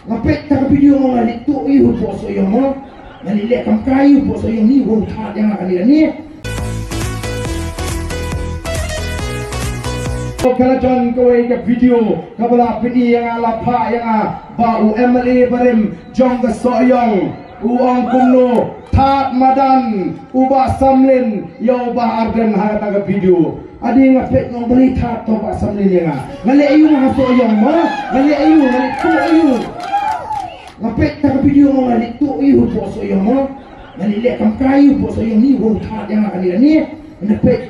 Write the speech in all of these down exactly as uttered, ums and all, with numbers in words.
Nga peit ta ka video mo, nga leh tuh ïa u pok Sohiong mo. Nga leh leh kam kai ïa u pok Sohiong, ni u thad ïa nga kane kane. Ka la don kawei ka video kaba la pyni ïa nga, la phah ïa nga ba u M L A barim jong ka Sohiong u ong kumno: Thad madan u Bah Samlin ïa u Bah Ardent ha kata ka video. Ade nga peit, nga ong balei thad to Bah Samlin ïa nga. Nga leh aïu ha Sohiong mo? Nga leh aïu, nga leh tuh aïu? Nga peit ta ka video mo, nga leh tuh aïu pok Sohiong mo? Nga leh leh kam kai ïa u pok Sohiong, ni u thad ïa nga kane kane. Nga peit.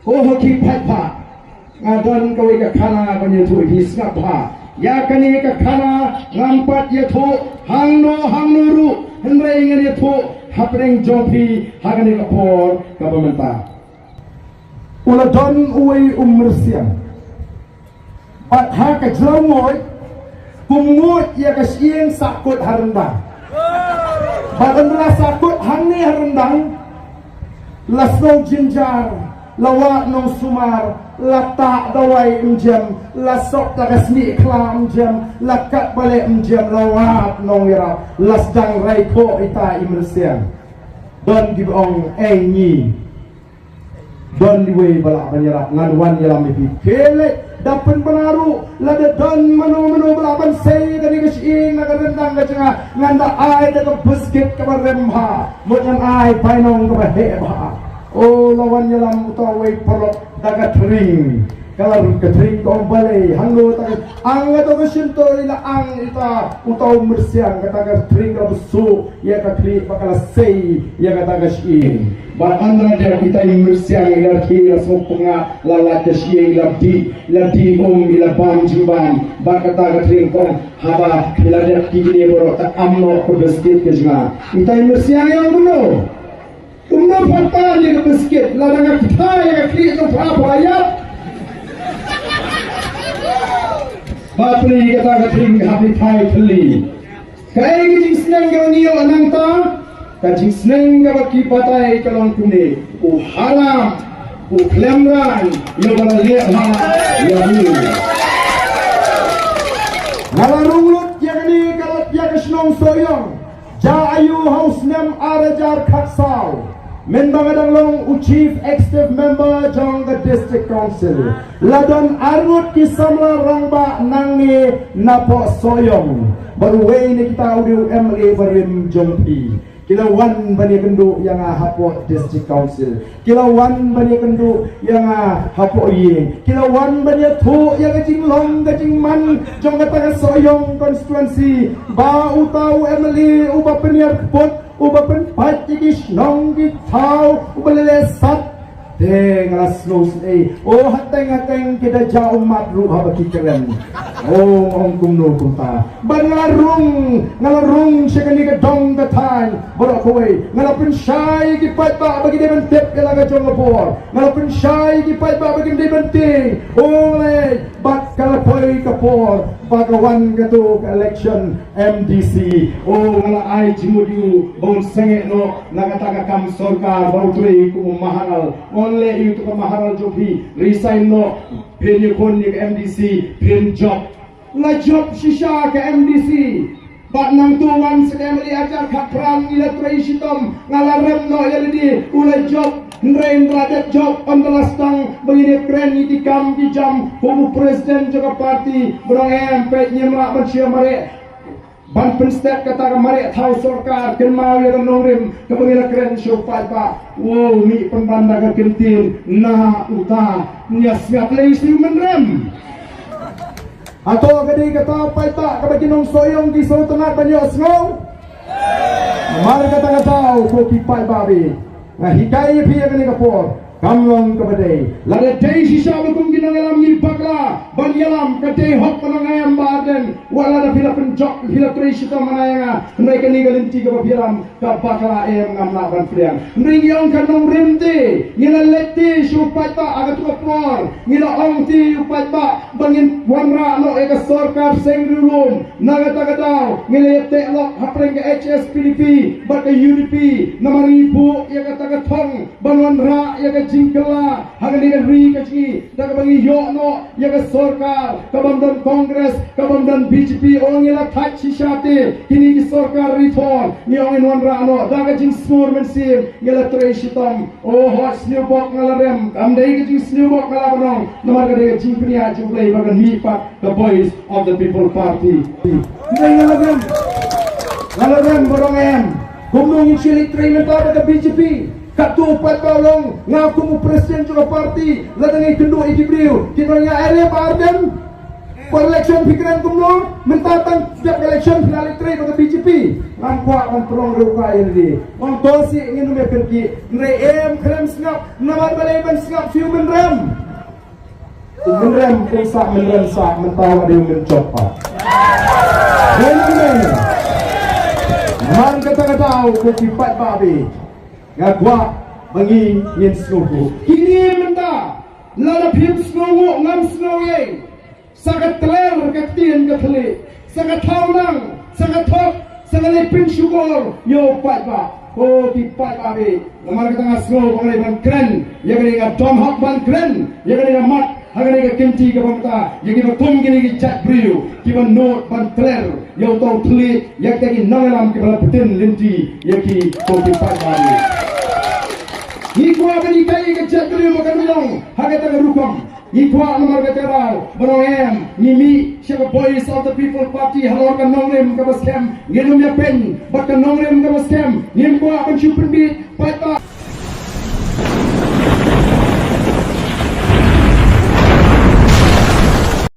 Ko ho ki paidbah, nga don kawei ka khana ban ïathuh, phi sngap bha. Ïa kane ka khana ngam pat ïathuh hangno hangno ruh, hynrei ngan ïathuh hapdeng jong phi ha kane ka por kaba mynta. U la don uwei u myrsiang. Bad ha ka jrong ngut, kum ngut ïa ka shyieng sahkut ha ryndang. Bad ynda la sahkut hangne ha ryndang, la sngew jynjar, la wad nongsumar, la tah dawai ym jem, la sop ta ka snieh khla ym jem, la kat baleh ym jem, la wad nongïarap, la sdang rai khoh ita i myrsiang. Don kiba ong, ei ngi don iwei ba lah ban ïarap, ngan wan ïalam ïa phi. Khie leit, da pynbna ruh, lada don mano mano ba lah ban sei da kane ka shyieng na ka ryndang ka jong nga, ngan da ai da ka biskit kaba rem bha, mut ngan ai bainong kaba heh bha. O, la wan ïalam uta uwei paralok da ka thring. Ka la rung ka thring, ka ong balei, hangno ta ka, ang, kato ka shyntur i la ang ita, uta u myrsiang, kata ka thring ka la bsuh ïa ka khlieh bad ka la sei ïa kata ka shyieng. Bad ynda la dep, ita i myrsiang i la rkhie, i la sngewpyngngad, la lait ka shyieng, i la dih, i la dih um, i la bam jingbam. Bad kata ka thring ka ong, haba phi la dep kine baroh, ta am noh ka biskit ka jong nga. Ita i myrsiang i ong kumno? Kumno phi tan ïa ka biskit, lada nga kthai ïa ka khlieh jong pha, pha ïap. Bapli, kata ka thring hap leit thai thylli. Kaei ka jingsneng kaba ngi ïoh nangta? Ka jingsneng kaba ki batai ka long kumne: u haram, u khlem rang, ïa uba la leh bha ïa u. Nga la rung lut ïa kane ka lad ïa ka shnong Sohiong. Jia aïu ha u snem ar hajar khatsaw, mynba nga dang long u Chief Executive Member jong ka District Council, la don arngut ki samla rangbah nangne napoh Sohiong. Bad uwei na kita u dei u M L A barim jong phi. Ki la wan ban ïakynduh ïa nga hapoh District Council. Ki la wan ban ïakynduh ïa nga hapoh ïing. Ki la wan ban ïathuh ïa ka jinglong ka jingman jong kata ka Sohiong constituency. Ba uta u M L A uba pynïar kput, uba pynpait ïa ki shnong ki thaw, uba leh leh sat. Te nga la sngew sngewsih. O, hateng hateng ki da jaw ummat ruh haba ki kren. O, ong kumno kumta. Bad nga la rung, nga la rung sha kane ka dong ka thaiñ baroh kawei. Nga la pynshai ïa ki paidbah ba ki dei ban tip ïa la ka jong ka por. Nga la pynshai ïa ki paidbah ba ki dei ban tieng. O lei, bad ka la poi ka por ba ka wan kato ka election M D C. O, nga la ai jingmut ïa u ba un sangeh noh na kata ka kam sorkar ba u trei kum u maharal. Ngan leh ïa uto ka maharal jong phi, resign noh. Phin ïakhun ïa ka M D C, phin jop. La jop shisha ka M D C. Bad nangto wan sha ka M L A hajar khatphra, ngi la trei shitom, nga la rem noh ïa lade, u la jop. Hynrei ynda la dep jop, ynda la sdang ba ngin ïakren ïa ki kam ki jam, kum u president jong ka party, ba ong em, peit, ngim lah ban shim mareh ban pynstet kata ka mareh thaw sorkar, kynmaw ïa ka nongrim kaba ngi la kren sha u paidbah. Wow, mih pynban da ka kyntien na uta, ngi ïa sngap lei shu mynrem. Hato ka dei kata paidbah kaba ki nong Sohiong ki sngewtynnat ban ïohsngew? Namar kata ka daw ko ki paidbah, ba nga hikai ïa phi ha kane ka por, kam long kaba dei. Lada dei shisha ba kum ki nongïalam ngi bakla ban ïalam, ka dei hok ka nongïalam Bah Ardent. Wat lada phi la pynjop, phi la trei shitom mana ïa nga, hynrei kane ka lynti kaba phi ïalam ka bakla, em, ngam lah ban pdiang. Hynrei ngi ong ka nongrim te, ngi la leit te sha u paidbah ha kato ka por, ngi la ong te ïa u paidbah ba ngin wanrah noh ïa ka sorkar seng riewlum. Na kata ka daw ngi la ïateh lok hapdeng ka H S P D P bad ka U D P, namar ngi buh ïa kata ka thong ban wanrah ïa ka jingkylla ha kane ka ri ka jong ngi, da kaba ngi ïoh noh ïa ka sorkar kabym don Congress, kabym don B B J P, o ngi la thait shisha te, kine ki sorkar ri thor, ngi ong ngin wanrah noh, da ka jingsngur mynsiem, ngi la trei shitom, o hot sniewbok nga la rem, kam dei ka jingsniewbok nga la ban ong, namar ka dei ka jingpynïaid jong U Blei ba kan mih pat ka Voice of the People Party. Nga la rem, nga la rem, ba ong em, kumno ngin shim leit trei mynta bad ka B J P, katto pat ba u long, nga kum u president jong ka party, lada ngi kynduh ïa ki briew, ki ong ïa, are ba Ardent, Por election phi kren kumno, mynta tang dep election phi la leit trei bad ka B J P. Ngam kwah ban pynlong ruh ka ïa lade. Ngam to sih ngin ym ïa kyrkieh. Hynrei em khlem sngap, namar balei ban sngap shuh mynrem. Mynrem pun sah mynrem sah mynta wat dei mynjop pat. Hynrei man kata ka daw ko ki paidbah bad nga kwah ba ngi ngin sngewthuh. Kine mynta lada phim sngewnguh ngam sngew ïa. Sa ka tler ka ktien ka thylliej, sa ka thaw nang, sa ka thok, sa ka leit pynshukor ïa u paidbah. Ko ki paidbah bad namar kata nga sngew ba nga dei ban kren ïa kane, nga don hok ban kren ïa kane, nga mat ha kane ka kynti kaba mynta ïa kiba kum kine ki jait briew kiba nud ban tler ïa uto u thylliej ïa kita ki nongïalam kiba la btin lynti ïa ki, ko ki paidbah bad. Ngi kwah ban hikai ïa ka jait briew ba kan long ha kata ka rukom. Ngi kwah namar kata ka daw ban ong em, ngi mih sha ka Voice of the People Party halor ka nongrim kaba skhem. Ngin ym ïa pyn bad ka nongrim kaba skhem. Ngim kwah ban shu pynbit paidbah.